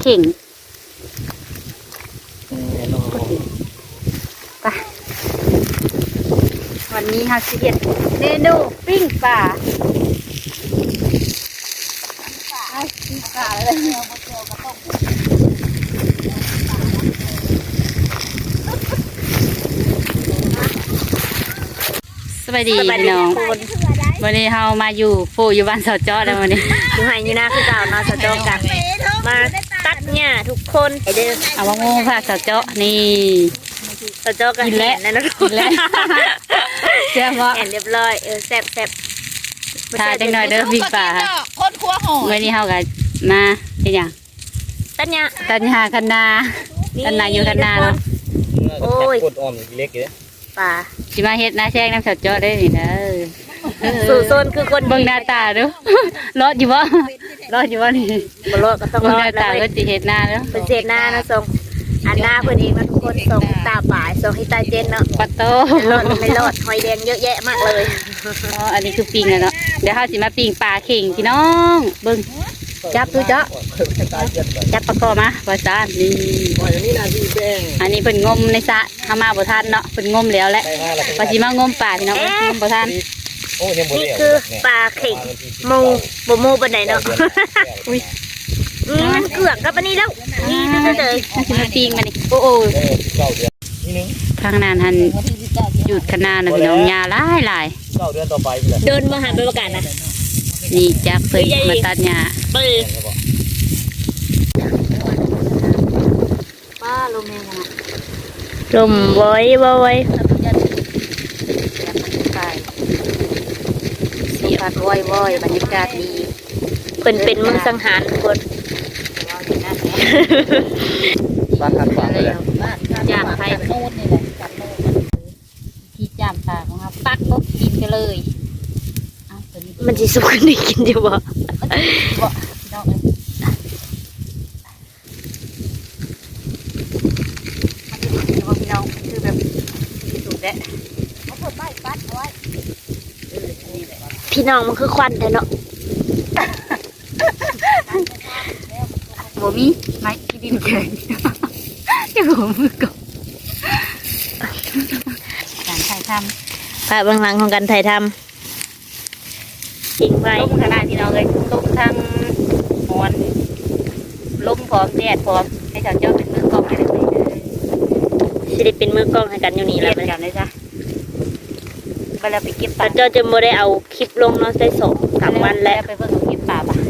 ເຄັ່ງ. ໄປ ວັນນີ້ເຮົາຊິເຮັດເມນູປີ້ງປາ ປີ້ງປາເລີຍ. ສະບາຍດີ ສະບາຍດີພີ່ນ້ອງ ທຸກຄົນ. ມື້ນີ້ເຮົາມາຢູ່ຟູຢູ່ບ້ານສາວເຈາະແລ້ວມື້ນີ້ ຢູ່ໄຮ່ຢູ່ນາຄືເກົ່າເນາະ ສາວເຈາະກະມາຕັດຫຍ້າທຸກຄົນເດີ. ເອົາມະມ່ວງຝາກສາວເຈາະນີ້ ສາວເຈາະກະກິນແລ້ວ ກິນແລ້ວ ແຊບບໍ່? ແມ່ນ ຮຽບຮ້ອຍ ເອີ ແຊບໆ. ຖ້າຈັກໜ້ອຍເດີ ປີ້ງປາ ຄົນຄົວຫອຍ. ມື້ນີ້ເຮົາກະມາເຮັດຫຍັງ? ຕັດຫຍ້າ ຕັດຫຍ້າຄັນນາ ຄັນນາຢູ່ຄັນນາເນາະ. ໂອ້ຍ ກົດອ້ອມເຫຼັກເດ້ ປາ ຊິມາເຮັດນາແຊງນຳສາວເຈາະເດີນີ້ເດີ. ສູ້ຊົນຄືຄົນ ເບິ່ງໜ້າຕາດູ ລອດຢູ່ບໍ່? ລອດຢູ່ບໍ່ນີ້? ບໍ່ລອດກໍຕ້ອງລອດ. ເບິ່ງໜ້າຕາເພິ່ນຊິເຮັດນາເດີ ເພິ່ນຊິເຮັດນາເນາະ. ສອງອັນນາເພິ່ນເອງເນາະທຸກຄົນ ສອງເຮັກຕາປາຍ ສອງເຮັກຕາເຈັດເນາະ. ປາໂຕ ລອດ ລອດ ຫອຍແດງເຍອະແຍະມາກເລີຍ. ອໍ ອັນນີ້ຄືປີ້ງແລ້ວເນາະ ດຽວເຮົາຊິມາປີ້ງປາເຄັ່ງພີ່ນ້ອງ ເບິ່ງ. ຈັບດູເຈາະ ຈັບປາຄໍ່ມາ ວ່າຊັ້ນ. ນີ້ ອັນນີ້ເພິ່ນງົມໃນສະ ເຮົາມາບໍ່ທັນເນາະ ເພິ່ນງົມແລ້ວແຫຼະ ວ່າຊິມາງົມປາພີ່ນ້ອງ ເອີ ງົມບໍ່ທັນ. ນີ້ຄືປາເຄັ່ງ ໝູ່ບໍ່ໝູ່ປານໃດເນາະ. ອຸ້ຍ ອືມ ມັນເກືອກກັບອັນນີ້ແລ້ວ ນີ້ເລີຍ ຊິມາປີ້ງມານີ້. ໂອ້ໂອ້ ທາງນັ້ນຫັ້ນຈູດຄະນານະພີ່ນ້ອງ ຫຍ້າຫຼາຍໆ. ເດືອນບໍ່ຫາໄປປະກາດນະ ນີ້ຈັກເພິ່ນມາຕັດຫຍ້າ. ປ້າ ລົມແຮງຂະໜາດ ລົມວອຍວອຍ ສຽງລົມພັດວອຍວອຍ ບັນຍາກາດດີ. ເພິ່ນເປັນເມືອງສັງຫານທຸກຄົນ ບ້ານທາດຂວາງເລີຍ ຈາກໄທ ທີ່ຈາມຕາຂອງເຮົາ ປັກລົງກິນໄປເລີຍ. ເອົ້າ ຕົວນີ້ມັນຊິສຸກຂຶ້ນໄດ້ກິນຢູ່ບໍ່? ມັນຊິສຸກຢູ່ບໍ່ ພີ່ນ້ອງເອີຍ? ມັນຊິໄດ້ກິນຢູ່ບໍ່ພີ່ນ້ອງ? ຄືແບບທີ່ສຸກແຫຼະ ເອົາເພິ່ນໄມ້ປັດເອົາໄວ້. ເອີ ອັນນີ້ແຫຼະ ພີ່ນ້ອງ ມັນຄືຄວັນແທ້ເນາະ. ບໍ່ມີໄມ້ ຂີ້ດິນແຂງ ເຈົ້າຂອງມືກອງ ການຖ່າຍທຳ ພາບເບື້ອງຫຼັງຂອງການຖ່າຍທຳ. ເປັນໄວ ລົມຂະໜາດພີ່ນ້ອງເອີຍ ລົມທັງຮ້ອນ ລົມພ້ອມແດດພ້ອມ ໃຫ້ເຂົາເຈົ້າເປັນມືກອງໃຫ້ເລີຍ ຊິໄດ້ເປັນມືກອງໃຫ້ກັນຢູ່ນີ້ແຫຼະ ບາດນີ້ ກັນເລີຍຊະ ບັດແລ້ວໄປເກັບປາ ເຂົາເຈົ້າຈະບໍ່ໄດ້ເອົາຄລິບລົງເນາະ ໄດ້ສອງສາມວັນແລ້ວ ໄປເບິ່ງເອົາເກັບປາບາດ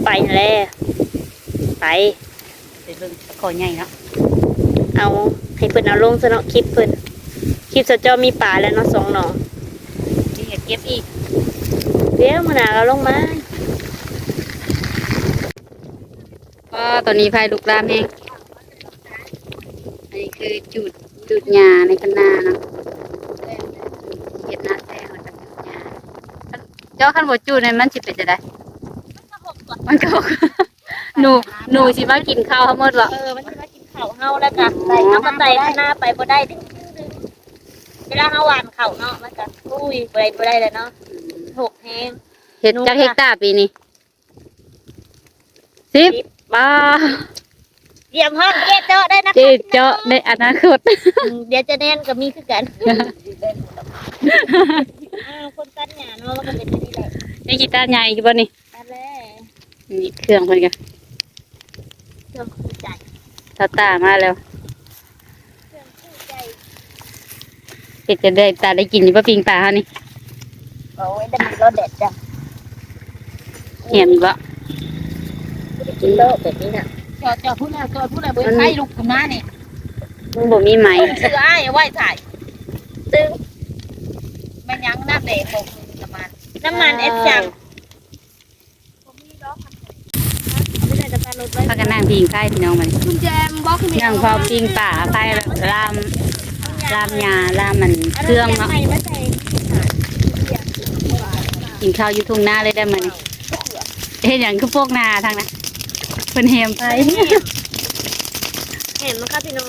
ໄປຫັ້ນແຫຼະ ໄປ. ໄປເບິ່ງປາຄໍ່ໃຫຍ່ເນາະ ເອົາໃຫ້ເພິ່ນເອົາລົງຊະເນາະ ຄລິບເພິ່ນ ຄລິບເຂົາເຈົ້າມີປາແລ້ວເນາະ ສອງໜອງ ນີ້ກໍເກັບອີກ ດຽວມື້ໜ້າເອົາລົງມາ. ອໍ ຕອນນີ້ໄຟລຸກລາມແຮງ ອັນນີ້ຄືຈູດ ຈູດຫຍ້າໃນຄັນນາເນາະ ເຮັດນາແຊງແລ້ວກໍຈູດຫຍ້າ ເຈົ້າ ຄັນບໍ່ຈູດນີ້ມັນຊິເປັນຈັ່ງໃດ? ມັນກໍຫົກ ໝູ ໝູຊິມາກິນເຂົ້າເຮົາໝົດບໍ່? ເອີ ມັນຊິມາກິນເຂົ້າເຮົາ ແລ້ວກໍເຮົາກໍໄຖນາໄປບໍ່ໄດ້ ເວລາເຮົາຫວ່ານເຂົ້າເນາະ ມັນກໍ ອຸ້ຍ ບໍ່ໄດ້ ບໍ່ໄດ້ແລ້ວເນາະ ຫົກແຮງ. ເຮັດຈັກເຮັກຕາປີນີ້? ສິບ ສິບ ປາ ຕຽມພ້ອມເຈາະໄດ້ນະຄະ ເຈາະໃນອະນາຄົດ ອືມ ດຽວຈະແນນກໍມີຄືກັນ ອ້າວ ຄົນຕັດຫຍ້າເນາະ ມັນກໍເປັນແບບນີ້ແຫຼະ ໄດ້ກິນຕັດຫຍ້າອີກຢູ່ບໍ່ນີ້? ຕັດແລ້ວ ນີ້ເຄື່ອງເພິ່ນກະ ເຄື່ອງຄູ່ໃຈ ຕາຕາມາແລ້ວ ເຄື່ອງຄູ່ໃຈ ເຮັດຈັ່ງໃດ ຕາໄດ້ກິນຢູ່ບໍ່ ປີ້ງປາເຮົານີ້? ໂອ້ຍ ໄດ້ມັນກໍແດດຈ້ະ ແມ່ນບໍ່? ບໍ່ໄດ້ກິນດອກແບບນີ້ນະ ຈອດ ຈອດພຸ້ນແຫຼະ ຈອດພຸ້ນແຫຼະ ບໍ່ໃຫ້ໄຟລຸກຂຶ້ນມານີ້ ມັນບໍ່ມີໄມ້ ເສື້ອອ້າຍເອົາໄວ້ໃສ່ ຕຶງ ແມ່ນຫຍັງ ນ້ຳແດງບໍ່? ນ້ຳມັນ ນ້ຳມັນແອັດຊັງ. ພາກັນນັ່ງພິງໄຟພີ່ນ້ອງ ມານີ້ ກຸນແຈມັນບອກ ນັ່ງເຝົ້າປີ້ງປາ ໄຟລາມ ລາມຫຍ້າ ລາມອັນເຄື່ອງເນາະ ກິນເຂົ້າຢູ່ທົ່ງນາເລີຍໄດ໋ມື້ນີ້. ເຮັດຫຍັງຄືໂປກໜ້າທາງນັ້ນ ເພິ່ນແຮມໄຟ ແຮມມັນກໍພີ່ນ້ອງ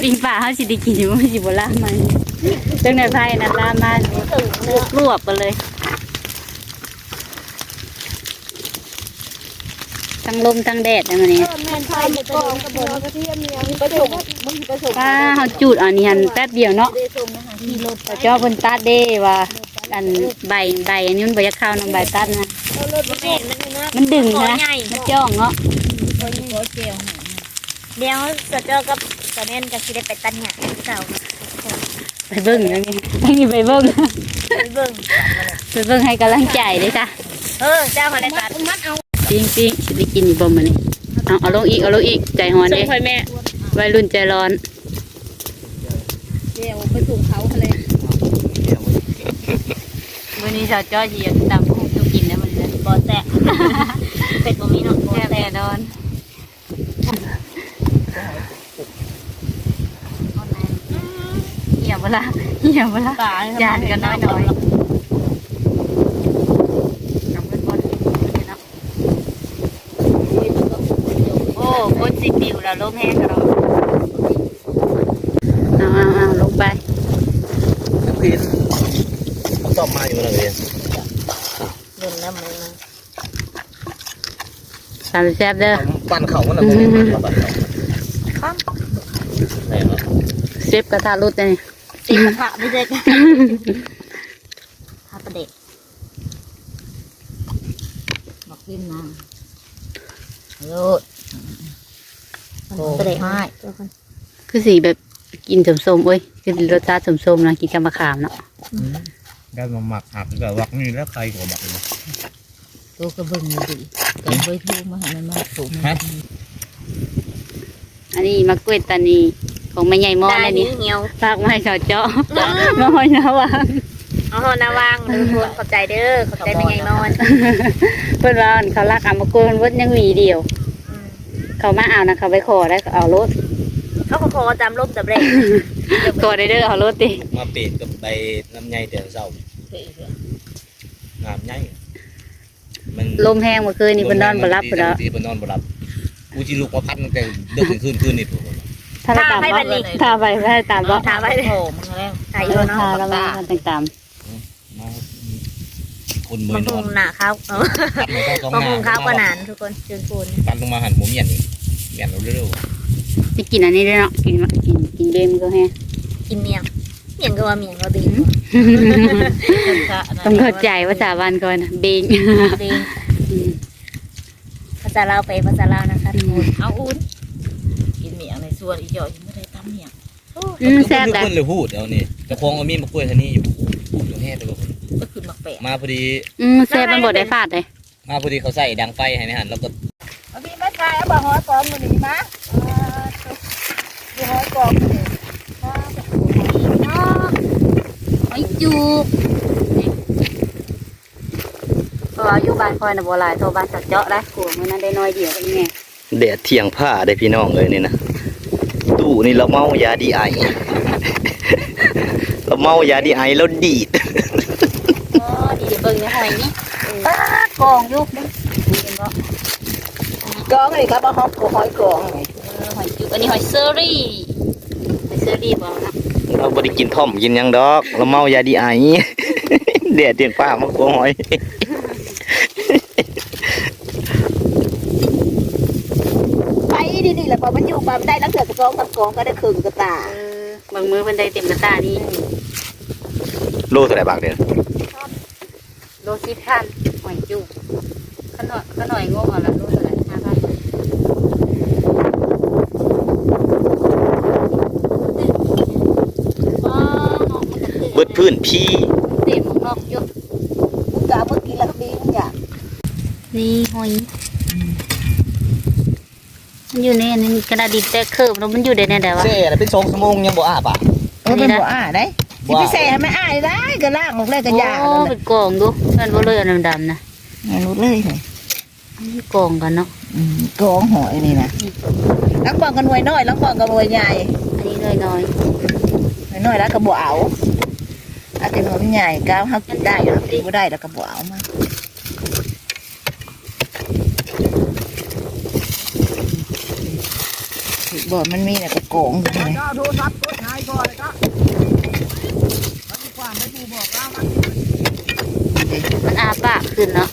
ປີ້ງປາເຮົາຊິໄດ້ກິນຢູ່ບໍ່ ມັນຊິບໍ່ລາມມາ ຈັ່ງໃດໄຟນັ້ນລາມມາລວບໆກັນເລີຍ. ທັງລົມທັງແດດແລ້ວມື້ນີ້ ເອີ ແມ່ນ ຂາຍໝູກກອງກັບຫົວກະທຽມນີ້ ໄປສົ່ງ ມຶງໄປສົ່ງ ປ້າ ເຮົາຈູດເອົານີ້ຫັ້ນແປັບດຽວເນາະ ໄປສົ່ງນະ ຂີ່ລົດໄປ ເຈົ້າເພິ່ນຕັດເດ້ວ່າ ອັນໃບ ໃບອັນນີ້ມັນບໍ່ຢາກເຂົ້ານຳໃບຕັດນະ ເອີ ລົດບໍ່ແມ່ນ ມັນດຶງນະ ມັນຈ່ອງເນາະ ອືມ ຂໍແຈວໃຫ້ ດຽວສະເຈົ້າກັບສະແໜ້ນກໍຊິໄດ້ໄປຕັດຫຍ້າຄືເກົ່າ ໄປເບິ່ງ ໄປເບິ່ງ ໄປເບິ່ງ ໄປເບິ່ງໃຫ້ກຳລັງໃຈເດ້ຊະ ເອີ ເຈົ້າຫັ້ນແຫຼະຕັດ ປີ້ງ ປີ້ງ ຊິໄດ້ກິນຢູ່ບໍ່ມື້ນີ້ ເອົາ ເອົາລົງອີກ ເອົາລົງອີກ ໃຈຮ້ອນເດ້ ສົ່ງຂ້ອຍແມ່ ໄວລຸ້ນໃຈຮ້ອນ ດຽວໄປສົ່ງເຂົາຫັ້ນແຫຼະ ມື້ນີ້ສາວຈ້ອຍຊິຕຳຄຸກສູ່ກິນແລ້ວມື້ນີ້ນະ ບໍ່ແຊບ ເຜັດບໍ່ມີເນາະ ບໍ່ແຊບ ແຊບແນ່ນອນ. ເຫຍບໍ່ລະ ເຫຍບໍ່ລະ ຈານກໍນ້ອຍໆ ໂອ້ ຝົນຊິປິວແລ້ວ ລົມແຮງເນາະ ເອົາໆໆ ລົງໄປ ເພິ່ນຊອບມາຢູ່ນະ ເອີ ເບິ່ງນຳ ຕຳແຊບເດີ ປັ່ນເຂົ້າມັນນະ ບໍ່ແມ່ນປັ່ນເຂົ້າ ເຊັບກະທະຫຼຸດເດ້ ເຊັບກະທະບໍ່ເຊັບ ທາປາແດກ ບັກເປັນນາໂລດ ໂອ້ ປາແດກ ຄືຊິແບບກິນສົ້ມໆ ໂອ້ຍ ຄືຊິລົດຊາດສົ້ມໆນະ ກິນກັບໝາກຂາມເນາະ ອືມ ແບບໝາກຫັກ ແບບບັກນີ້ແຫຼະ ໄຂ່ກໍບັກນີ້ ໂຕກໍເບິ່ງຢູ່ດີ ກໍບໍ່ໄດ້ໂທມາໃຫ້ມັນ ມາໂທມາ ຮະ ອັນນີ້ໝາກກ້ວຍຕານີຂອງແມ່ໃຫຍ່ມອນ ຕານີ ອັນນີ້ ຫ່ຽວ ຝາກມາໃຫ້ເຂົາເຈາະ ມາຮອດນາຫວ່າງ ມາຮອດນາຫວ່າງ ທຸກຄົນ ຂອບໃຈເດີ ຂອບໃຈແມ່ໃຫຍ່ມອນ ເພິ່ນວ່າເຂົາລັກເອົາໝາກກ້ວຍເພິ່ນເບິດຍັງຫວີດຽວ ອືມ ເຂົາມາເອົານະ ເຂົາໄປຂໍໄດ້ ເຂົາເອົາໂລດ ເຂົາກໍຂໍຕາມລົມຕາມແລງ ຂໍໄດ້ເດີ ເອົາໂລດຕິ ມາເປະກັບໃບລຳໄຍແຕ່ເຊົ້າ ງາມໃຫຍ່ ມັນລົມແຮງເມື່ອຄືນນີ້ ລົມແຮງ ເພິ່ນນອນບໍ່ຫຼັບພຸ້ນແຫຼ້ວ ເພິ່ນນອນບໍ່ຫຼັບ ກູຊິລຸກມາພັດຕັ້ງແຕ່ເດິກກາງຄືນ ຄືນນີ້ພຸ້ນ ຖ້າໄຟບັດນີ້ ຖ້າໄຟ ຖ້າຕາມບໍ່ ຖ້າໄຟ ໂອ້ ມັນແລ້ວ ຖ້າຢູ່ເນາະ ຖ້າລະວັງກັນຕາມ ອືມ ມາ ຄົນເມືອງນອນ ບັກຫຸ່ງໜ້າຂາວ ເອີ ບັກຫຸ່ງຂາວກວ່າໜ້າທຸກຄົນ ເຊີນພູນ ຕັດລົງມາຫັ້ນບໍ່ມ້ຽນອີກ ມ້ຽນເອົາເລື້ອຍໆ ຊິກິນອັນນີ້ເດີເນາະ ກິນ ກິນ ກິນເບງກໍແຮງ ກິນໝ້ຽງ ໝ້ຽງກໍວ່າໝ້ຽງວ່າເບງ ອືມ ຕ້ອງເຂົ້າໃຈພາສາບ້ານຂ້ອຍນະ ເບງ ເບງ ອືມ ພາສາລາວໄປພາສາລາວນະຄະ ອືມ ທຸກຄົນ ເອົາອຸ່ນ ກິນໝ້ຽງໃນສວນອີ່ຈໍ້ ຍັງບໍ່ໄດ້ຕຳໝ້ຽງ ໂອ້ຍ ອືມ ແຊບໄດ໋ ເພິ່ນເລີຍຮູ້ດຽວນີ້ ເຈົ້າຂອງກໍມີໝາກກ້ວຍທາງນີ້ຢູ່ ປູກຢູ່ແຮດເລີຍ ກໍຂຶ້ນໝາກແປະ ມາພໍດີ ອືມ ແຊບ ມັນບໍ່ໄດ້ຟາດເດ້ ມາພໍດີເຂົາໃສ່ດັງໄຟໃຫ້ໃນຫັ້ນ ແລ້ວກໍ ເອົາພີ່ມາຖ່າຍເອົາບໍ່ ຫອຍກອງມື້ນີ້ມາ ອ່າ ຢູ່ຫອຍກອງມື້ນີ້ ຫອຍຈູກ ເພາະວ່າຢູ່ບ້ານຂ້ອຍນະບໍ່ຫຼາຍເທົ່າບ້ານສາວເຈາະໄດ໋ ກວມມື້ນັ້ນໄດ້ໜ້ອຍດຽວ ອີແມ່ ແດດທ່ຽງພ້າເດ້ພີ່ນ້ອງເອີຍນີ້ນະ ຕູ້ນີ້ລາວເມົາຢາດີໄອ ລາວເມົາຢາດີໄອ ລາວດີດ ອໍ ດີດ ເບິ່ງໃນຫອຍນີ້ ປາດ ກອງຢູ່ ເຫັນບໍ່ ກອງນີ້ກໍບໍ່ຮອດ ຫອຍກອງນີ້ ເອີ ຫອຍຈຸກ ອັນນີ້ຫອຍເຊີຣີ ຫອຍເຊີຣີບໍ່ເນາະ ລາວບໍ່ໄດ້ກິນທ່ອມກິນຫຍັງດອກ ລາວເມົາຢາດີໄອ ແດດທ່ຽງພ້າມາກວມຫອຍ. ໄປດີໆ ແລ້ວພໍມັນຢູ່ ບາງເທື່ອກໍສອງສາມກອງກໍໄດ້ເຄິ່ງກະຕ່າ ເອີ ບາງມື້ເພິ່ນໄດ້ເຕັມກະຕ່ານີ້ ໂລເທົ່າໃດບາງເທື່ອ ໂລສິບພັນ ຫອຍຈຸກ ຂະໜ້ອຍ ຂະໜ້ອຍງົບເອົາລະ ໂລເທົ່າໃດ ຫ້າພັນ ເບິດພື້ນທີ່ ເຕັມໝົດຢູ່ ມຶງກໍເອົາມາກິນແລ້ວກໍມີ ມຶງຢາກ ນີ້ຫອຍ ອືມ ມັນຢູ່ໃນອັນນີ້ ຂະໜາດດິນແຕກເຄີບແລ້ວ ມັນຢູ່ໄດ້ແນວໃດວະ ແຊ່ແລ້ວເປັນສອງຊົ່ວໂມງຍັງບໍ່ອ້າປາກ ເອີ ມັນບໍ່ອ້າໄດ໋ ຊິໄປແຊ່ໃຫ້ມັນອ້າໄດ້ ກໍລ້າງອອກແລ້ວກໍຢາ ໂອ້ ເປັນກອງດູ ແມ່ນບໍ່ເລີຍ ອັນດຳໆນະ ແມ່ນບໍ່ເລີຍ ກອງກັນເນາະ ອືມ ກອງຫອຍນີ້ນະ ອືມ ລາງບ່ອນກໍໜ່ວຍນ້ອຍ ລາງບ່ອນກໍໜ່ວຍໃຫຍ່ ອັນນີ້ໜ່ວຍນ້ອຍ ໜ່ວຍນ້ອຍແລ້ວກໍບໍ່ເອົາ ເອົາແຕ່ໜ່ວຍໃຫຍ່ ກະເຮົາກິນໄດ້ ເຮົາກິນບໍ່ໄດ້ແລ້ວກໍບໍ່ເອົາມາ ບໍ່ ມັນມີແລ້ວກໍກອງຢູ່ນີ້ ເອົາໂທລະສັບກົດຫາຍກ່ອນເລີຍກະ ມັນຊິຂວ້າງໄປຜູ້ບອກລາວນະ ມັນອ້າປາກຂຶ້ນເນາະ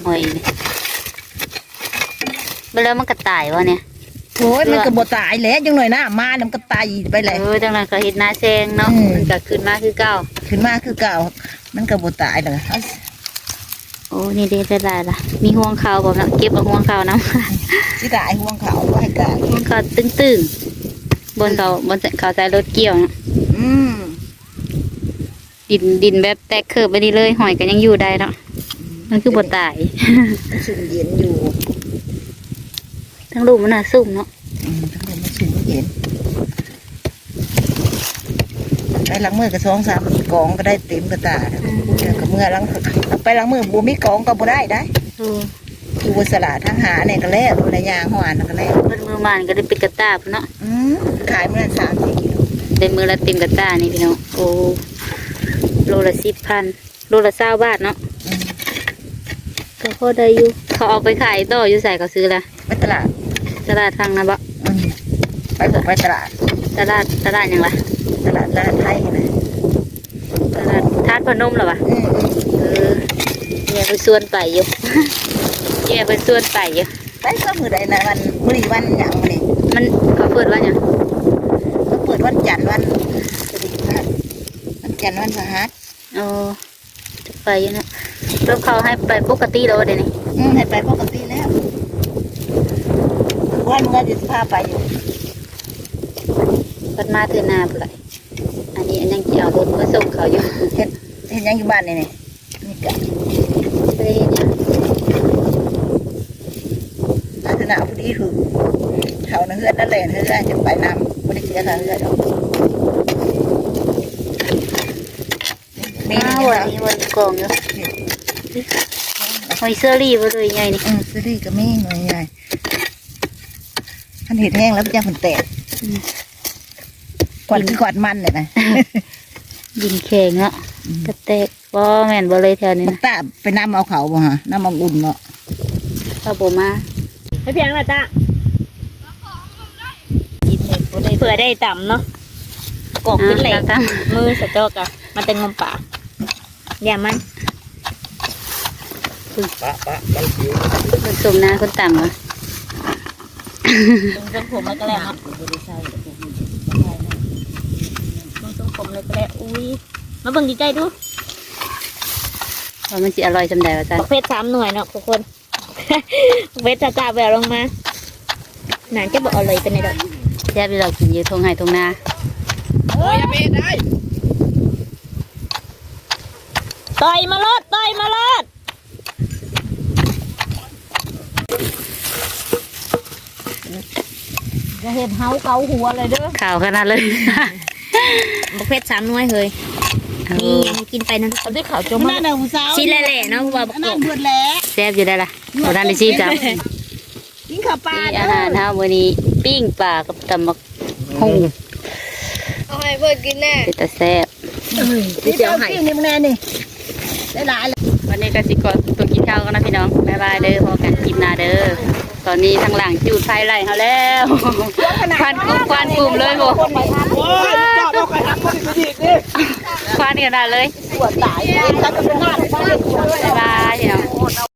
ຫອຍນີ້ ແລ້ວມັນກໍຕາຍບໍ່ນີ້? ໂອ້ຍ ມັນກໍບໍ່ຕາຍແຫຼະ ຈັ່ງໜ້ອຍນ້ຳມາ ມັນກໍໄຕໄປແຫຼະ. ເອີ ຈັ່ງນັ້ນກໍເຮັດນາແຊງເນາະ ອືມ ມັນກໍຂຶ້ນມາຄືເກົ່າ ຂຶ້ນມາຄືເກົ່າ ມັນກໍບໍ່ຕາຍດອກ. ໂອ້ ນີ້ເດ້ ຫຼາຍໆລະ ມີຮວງເຂົ້າພ້ອມເນາະ ເກັບເອົາຮວງເຂົ້ານຳ ຊິໄດ້ຮວງເຂົ້າໄວ້ກະ ຮວງເຂົ້າຕຶງໆ ບ່ອນເຂົາ ອືມ ບ່ອນເຂົາໃຊ້ລົດກ່ຽວເນາະ ອືມ. ດິນ ດິນແບບແຕກເຄີບແບບນີ້ເລີຍ ຫອຍກໍຍັງຢູ່ໄດ້ເນາະ ມັນຄືບໍ່ຕາຍ ມັນຊຸ່ມເຢັນຢູ່ ທາງລຸ່ມມັນໜ້າຊຸ່ມເນາະ ອືມ ທາງລຸ່ມມັນຊຸ່ມເຢັນ ໄປລ້າງມືກໍສອງສາມກອງກໍໄດ້ເຕັມກະຕ່າ ອືມ ແລ້ວກໍເມືອລ້າງ ໄປລ້າງມືບໍ່ມີກອງກໍບໍ່ໄດ້ໄດ໋ ເອີ. ຄືບໍ່ສະຫຼາດທາງຫາແດ່ກໍແລ້ວ ໄດ້ຍ່າງຮອດອັນນັ້ນກໍແລ້ວ ເບິດມື້ມານີ້ກໍໄດ້ເປັນກະຕ່າພຸ້ນເນາະ ອືມ ຂາຍມື້ນັ້ນສາມສີ່ກິໂລ ໄດ້ມື້ລະເຕັມກະຕ່ານີ້ພີ່ນ້ອງ ໂອ້ ໂລລະສິບພັນ ໂລລະຊາວບາດເນາະ ອືມ ກໍພໍໄດ້ຢູ່ ເຂົາເອົາໄປຂາຍຕໍ່ຢູ່ໃສ ເຂົາຊື້ລະ? ໄປຕະຫຼາດ ຕະຫຼາດຝັ່ງນັ້ນບໍ? ອືມ ໄປ ໄປຕະຫຼາດ ຕະຫຼາດ ຕະຫຼາດຫຍັງລະ? ຕະຫຼາດ ຕະຫຼາດໄທຫັ້ນນະ ຕະຫຼາດທາດພະນົມລະຫວາ? ອືມ ເອີ ແມ່ເພິ່ນຊວນໄປຢູ່ ແມ່ເພິ່ນຊວນໄປຢູ່ ໄປກໍມື້ໃດນະ ວັນ ມື້ນີ້ວັນຫຍັງມື້ນີ້? ມັນ ເຂົາເປີດວັນຫຍັງ? ເຂົາເປີດວັນຈັນ ວັນ ວັນຈັນ ວັນພະຫັດ ໂອ້ ຈະໄປຢູ່ເນາະ ແລ້ວເຂົາໃຫ້ໄປປົກກະຕິແລ້ວເດນີ້? ອືມ ໃຫ້ໄປປົກກະຕິແລ້ວ ວັນ ວັນຊິພາໄປຢູ່ ບັດມາເທື່ອໜ້າພຸ້ນລະ ອັນນີ້ອັນຍັງຊິເອົາລົດມາສົ່ງເຂົາຢູ່ ເຮັດ ເຮັດຫຍັງຢູ່ບ້ານນີ້ນີ້? ນີ້ກະ ບໍ່ໄດ້ເຮັດຫຍັງ ລັກສະນະພໍດີຄືເຂົ້າໃນເຮືອນນັ້ນແຫຼະ ເຮືອນຈະໄປນຳ ບໍ່ໄດ້ເສຍຄ່າເຮືອນດອກ ມີ ອ້າວ ນີ້ ອັນນີ້ ນີ້ ນີ້ ມີກອງຢູ່ ນີ້ ຫອຍເຊີຣີບໍ່ ໜ່ວຍໃຫຍ່ນີ້? ເອີ ເຊີຣີກໍມີໜ່ວຍໃຫຍ່ ຄັນເຮັດແຮງແລ້ວມັນຈັ່ງເພິ່ນແຕກ ອືມ ກວາດຄືກວາດມັນແຫຼະນະ ດິນແຂງເນາະ ອືມ ກະແຕກ ບໍ່ແມ່ນບໍ່ເລີຍແຖວນີ້ນະ ຕາໄປນຳເອົາເຂົາບໍ່ຫະ? ນຳເອົາອຸ່ນເນາະ ເຂົາບໍ່ມາ ໃຫ້ພຽງລະຕາ ເພື່ອໄດ້ຕຳເນາະ ກອກຂຶ້ນແຫຼະ ອ່າ ຕຳ ມືສະຈອກກະ ມາແຕ່ງົມປາ ຢ່າມັນ ປະ ປະ ມັນຊິ ມັນສົມໜ້າຄົນຕຳຫວາ? ເບິ່ງຊົງຜົມແລ້ວກໍແລ້ວເນາະ ເບິ່ງຊົງຜົມແລ້ວກໍແລ້ວ ອຸ້ຍ ມາເບິ່ງໃກ້ໆດູ ວ່າມັນຊິອະລ່ອຍສ່ຳໃດວ່າຊັ້ນ ບັກເຜັດສາມໜ່ວຍເນາະທຸກຄົນ ບັກເຜັດຈະແວວລົງມາ ໜ້າຈະບໍ່ອະລ່ອຍປານໃດດອກ ແຊບຢູ່ດອກ ກິນຢູ່ທົ່ງໄຮ່ທົ່ງນາ ໂອ້ຍ ຢ່າໄປເຮັດໄດ້ ຕ່ອຍມາໂລດ ຕ່ອຍມາໂລດ ຢ່າເຮັດເຮົາເກົາຫົວເລີຍເດີ ຂາວຂະໜາດເລີຍ ບັກເຜັດສາມໜ່ວຍເຮີ້ຍ ເອີ ນີ້ ນີ້ກິນໄປນຳ ເອົາແຕ່ເຂົ້າຈົມ ນັ້ນນະຜູ້ສາວ ຊີ້ນແຫຼະໆເນາະ ເພາະວ່າບັກ ອັນນັ້ນເບິດແຫຼະ ແຊບຢູ່ໄດ໋ລະ ບໍ່ທັນໄດ້ຊີ້ນຈ້ຳ ກິນເຂົ້າປາ ນີ້ອາຫານເຮົາມື້ນີ້ ປີ້ງປາກັບຕຳບັກ ຫຸ່ງ ເອົາໃຫ້ເພິ່ນກິນແນ່ ເປັນຕາແຊບ ເອີ ຊິເອົາໃຫ້ ນີ້ແນ່ນີ້ ຫຼາຍໆ ວັນນີ້ກໍຊິຂໍຕົວກິນເຂົ້າກ່ອນນະພີ່ນ້ອງ ບາຍບາຍເດີ ພໍ້ກັນຄລິບໜ້າເດີ ຕອນນີ້ທາງຫຼັງຈູດໄຟໄລ່ເຮົາແລ້ວ ຄວັນກຸບ ຄວັນກຸບເລີຍ ໂອ້ຍ ຄວັນຂະໜາດເລີຍ ບາຍບາຍພີ່ນ້ອງ.